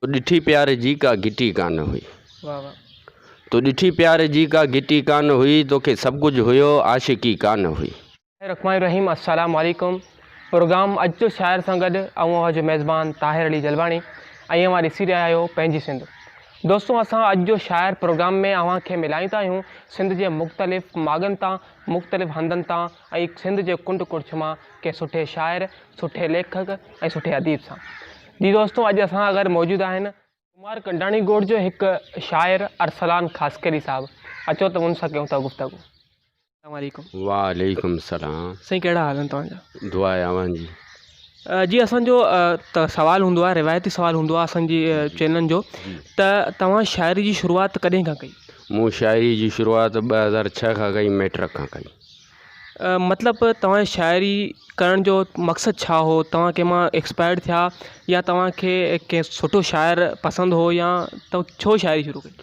تو ڏٺي پيار جي ڪا گهٽي ڪانه هئي. تو ڏٺي پيار جي ڪا گهٽي ڪانه هئي توکي سڀ ڪجهه هيو عاشقي ڪانه هئي. الرحمٰن الرحيم السلام عليڪم پروگرام اڄ جو شاعر سان گڏ آئون اوهان جو ميزبان طاهر علي جلباڻي ۽ اوهان ڏسي رهيا آهيو پنهنجي سنڌ دوستو اسان اڄ جو شاعر پروگرام ۾ اوهان کي ملائيندا آهيون سنڌ جي مختلف ماڳن تان مختلف هنڌن تان ۽ سنڌ جي ڪنڊ ڪڙڇ مان ڪنهن سٺي شاعر سٺي ليکڪ ۽ سٺي اديب سان جي دوستو اڄ اسان اگر موجود آهن ڪمار ڪنڊاڻي ڳوٺ جو هڪ شاعر ارسلان خاصخيلي صاحب اچو ته ان سان ڪيون ٿا گفتگو. السلام عليڪم. وعليڪم السلام. سائين ڪهڙا حال آهن توهان جا. دعا آهي اوهان جي. جي اسان جو ته سوال هوندو آهي روايتي سوال هوندو آهي اسان جي چينلن جو ته توهان شاعري جي شروعات ڪڏهن کان ڪئي. مون شاعري جي شروعات 2006 کان ڪئي ميٽرڪ کان ڪئي. مطلب توهان جي شاعري ڪرڻ جو مقصد ڇا هو توهان ڪنهن مان اڪسپائرڊ ٿيا يا توهان کي ڪنهن سٺو شاعر پسند هو يا تو ڇو شاعري شروع ڪئي؟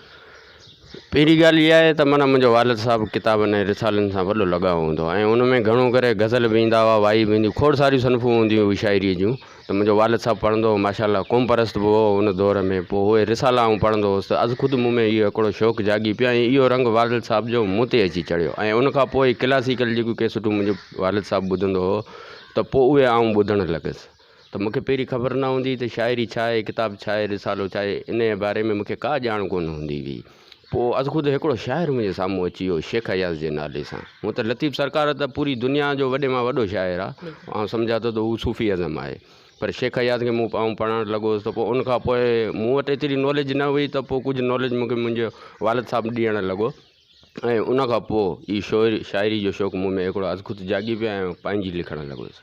پهرين ڳالهه اها آهي ته معنيٰ منهنجو والد صاحب ڪتابن ۽ رسالن سان وڏو لڳاء هوندو هو ۽ ان ۾ گهڻو ڪري غزل به ايندا هئا وائي به ايندي کوڙ ساريون صنفون هونديون هيون شاعريء جون ته منهنجو والد صاحب پڙهندو هو ماشاء الله قوم پرست به هو ان دور ۾ پوء اهي رسالا آئون پڙهندو هوس ته از خود مون ۾ اهو هڪڙو شوق جاڳي پيو ۽ اهو رنگ والد صاحب جو مون تي اچي چڙهيو ۽ ان کان پوء ڪلاسيڪل جيڪيون ڪيسٽون منهنجو والد صاحب ٻڌندو هو ته پوء اهي آئون ٻڌڻ لڳس ته مون کي پهرين خبر نه هوندي هئي ته شاعري ڇا آهي ڪتاب ڇا آهي رسالو ڇا آهي ان جي باري ۾ مون کي ڪا ڄاڻ ڪونه هوندي هئي. پوء ازخود هڪڙو شاعر منهنجي سامهون اچي ويو، شيخ اياز جي نالي سان. هونء ته لطيف سرڪار ته پوري دنيا جو وڏي مان وڏو شاعر آ. آئون سمجهان ٿو ته هو صوفي ازم آهي. پر شيخ اياز کي مون آئون پڙهڻ لڳو هوس ته پوء ان کان پوء مون وٽ ايتري ناليج نه هئي ته پوء ڪجهه ناليج مون کي منهنجو والد صاحب ڏيڻ لڳو ۽ ان کان پوء هي شاعري جو شوق مون ۾ هڪڙو ازخود جاڳي پيو ۽ پنهنجي لکڻ لڳس.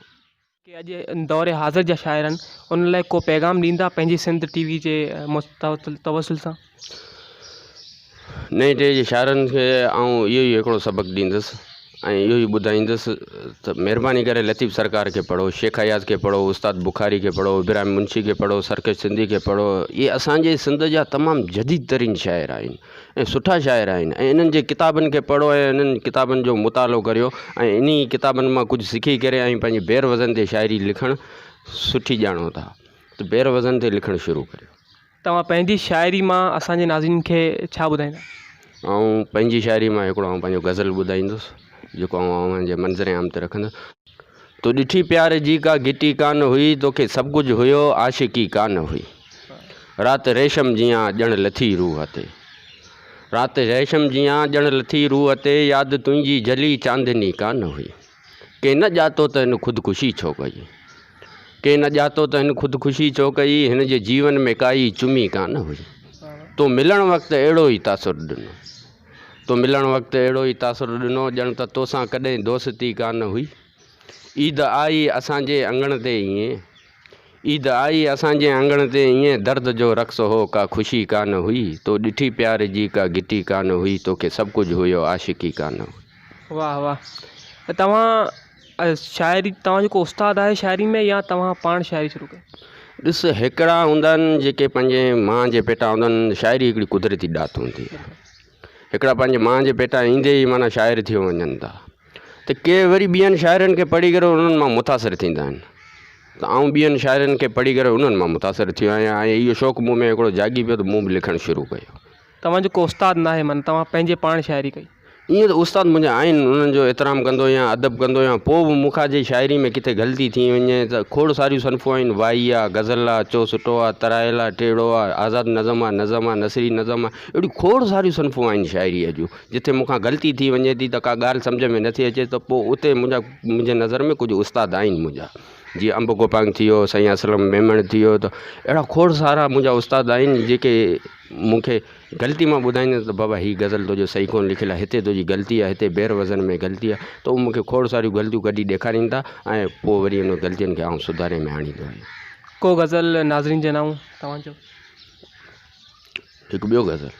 ڪي اڄ دور حاضر جا شاعر آهن انهن لاء ڪو پيغام ڏيندا پنهنجي سنڌ ٽي وي جي توسل سان. نئين ٽهي جي شاعرن کي آئون اهو ئي هڪڙو سبق ڏيندس ۽ اهو ئي ٻڌائيندس ته مهرباني ڪري لطيف سرڪار کي پڙهو، شيخ اياز کي پڙهو، استاد بخاري کي پڙهو، ابراهيم منشي کي پڙهو، سرڪش سنڌي کي پڙهو، اهي اسان جي سنڌ جا تمام جديد ترين شاعر آهن. ۽ سٺا شاعر آهن ۽ انهن جي ڪتابن کي پڙهو ۽ انهن ڪتابن جو مطالعو ڪريو ۽ انهي ڪتابن مان ڪجهه سکي ڪري ۽ پنهنجي بير وزن تي شاعري لکڻ سٺي ڄاڻو ٿا ته بير وزن تي لکڻ شروع ڪريو. توهان پنهنجي شاعري مان اسان جي ناظرين کي ڇا ٻڌائيندا؟ آئون پنهنجي شاعري مان هڪڙو آئون پنهنجو غزل ٻڌائيندس جيڪو آئون اوهان جي منظر عام تي رکندس. تو ڏٺي پيار جي ڪا گهٽي ڪانه هئي، توکي سڀ ڪجهه هيو، عاشقي ڪانه هئي. رات ريشم جيان ڄڻ لٿي روح تي. رات ريشم جيان ڄڻ لٿي روح تي، ياد تنهنجي جلي چاندني ڪانه هئي. ڪنهن نه ڄاتو ته هن خودڪشي ڇو ڪئي. ڪنهن نه ڄاتو ته هن خودڪشي ڇو ڪئي، هن جي جيون ۾ ڪائي چمي ڪانه هئي. تو ملڻ وقت اهڙو ئي تاثر ڏنو. تو ملڻ وقت اهڙو ئي تاثر ڏنو ڄڻ ته توسان ڪڏهن دوستي ڪانه هئي. عيد آئي اسان جي اڱڻ تي ائين. عيد آئي اسان جي اڱڻ تي ائين درد جو رقص هو ڪا خوشي ڪانه هئي. تو ڏٺي پيار جي ڪا گهٽي ڪانه هئي توکي سڀ ڪجهه هيو عاشقي ڪانه هئي. واه واه توهان شاعري توهان جو ڪو استاد آهي شاعري ۾ يا توهان پاڻ شاعري شروع ڪئي. ڏس هڪڙا هوندا آهن جيڪي پنهنجي مان جي پيٽان هوندا آهن شاعري هڪڙي قدرتي ڏات هوندي آهي هڪڙا پنهنجي مان جي پيٽان ايندي ئي معنيٰ شاعر ٿيو وڃن ٿا ته ڪي وري ٻين شاعرن کي پڙهي ڪري انهن مان متاثر ٿيندا آهن ته آئون ٻين شاعرن کي پڙهي ڪري انهن مان متاثر ٿيو آهيان ۽ اهو شوق مون ۾ هڪڙو جاڳي پيو ته مون به لکڻ شروع ڪيو. توهان جو ڪو استاد ناهي معنيٰ توهان پنهنجي پاڻ شاعري ڪئي. ائين ته استاد منهنجا آهن انهن جو احترام ڪندو آهيان ادب ڪندو آهيان پوء به مون کان جي شاعري ۾ ڪٿي غلطي ٿي وڃي ته کوڙ ساريون صنفون آهن وائي آ غزل آ چو سٽو آ ترائيل آ ٽيڙو آ آزاد نظم آ نظم آ نثري نظم آ اهڙيون کوڙ ساريون صنفون آهن شاعريء جون جتي مون کان غلطي ٿي وڃي ٿي ته ڪا ڳالهه سمجهه ۾ نٿي اچي ته پوء اتي منهنجا منهنجي نظر ۾ ڪجهه استاد آهن منهنجا جيئن انب گوپانگ ٿي ويو سائين اسلم ميمڻ ٿي ويو ته اهڙا کوڙ سارا منهنجا استاد آهن جيڪي مون کي غلطي مان ٻڌائيندا ته بابا هي غزل تنهنجو صحيح ڪونه لکيل آهي هتي تنهنجي غلطي آهي هتي بير وزن ۾ غلطي آهي ته اهي مون کي کوڙ ساريون غلطيون ڪڍي ڏيکارين ٿا ۽ پوء وري انهن غلطين کي آئون سڌاري ۾ آڻيندو آهيان. ڪو غزل ناظرين جي نانء توهان جو. هڪ ٻيو غزل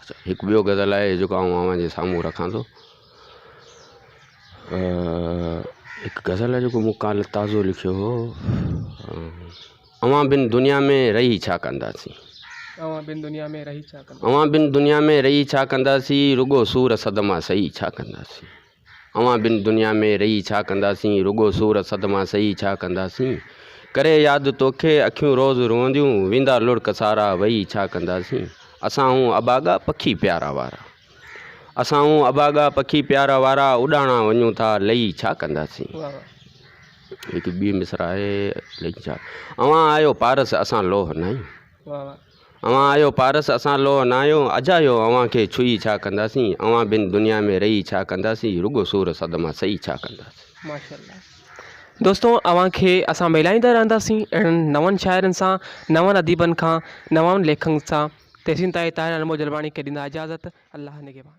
اڇا هڪ ٻيو غزل آهي جيڪو آئون اوهان جي سامهون رکان ٿو هڪ غزل آهي جيڪو مون ڪالهه تازو لکيو هو. اوهان بن دنيا ۾ رهي ڇا ڪنداسين. اوهان بن دنيا ۾ رهي ڇا ڪنداسين. اوهان بن دنيا ۾ رهي ڇا ڪنداسين رڳو سور صدما سهي ڇا ڪنداسين. اوهان بن دنيا ۾ رهي ڇا ڪنداسين رڳو سور صدما سهي ڇا ڪنداسين. ڪري ياد توکي اکيون روز روئنديون، ويندا لڙڪ سارا وئي ڇا ڪنداسين، اسان هون اڀاڳا پکي پيارا وارا. اسان هون اڀاڳا پکي پيارا وارا، اڏاڻا وڃون ٿا لئي ڇا ڪنداسين. هڪ ٻي مصرع آهي لئي ڇا اوهان آهيو پارس اسان لوهه ناهيون. اوهان آهيو پارس اسان لوهه ناهيون، اجايو اوهان کي ڇهي ڇا ڪنداسين، اوهان بن دنيا ۾ رهي ڇا ڪنداسين، رڳو سور صدما سهي ڇا ڪنداسين. ماشاءالله دوستو اوهان کي اسان ملائيندا رهنداسين اهڙن نون شاعرن سان نون اديبن کان نون ليکڪن سان تيسين تائين طاهر انمول جلباڻي کي ڏيندا اجازت الله نگهبان.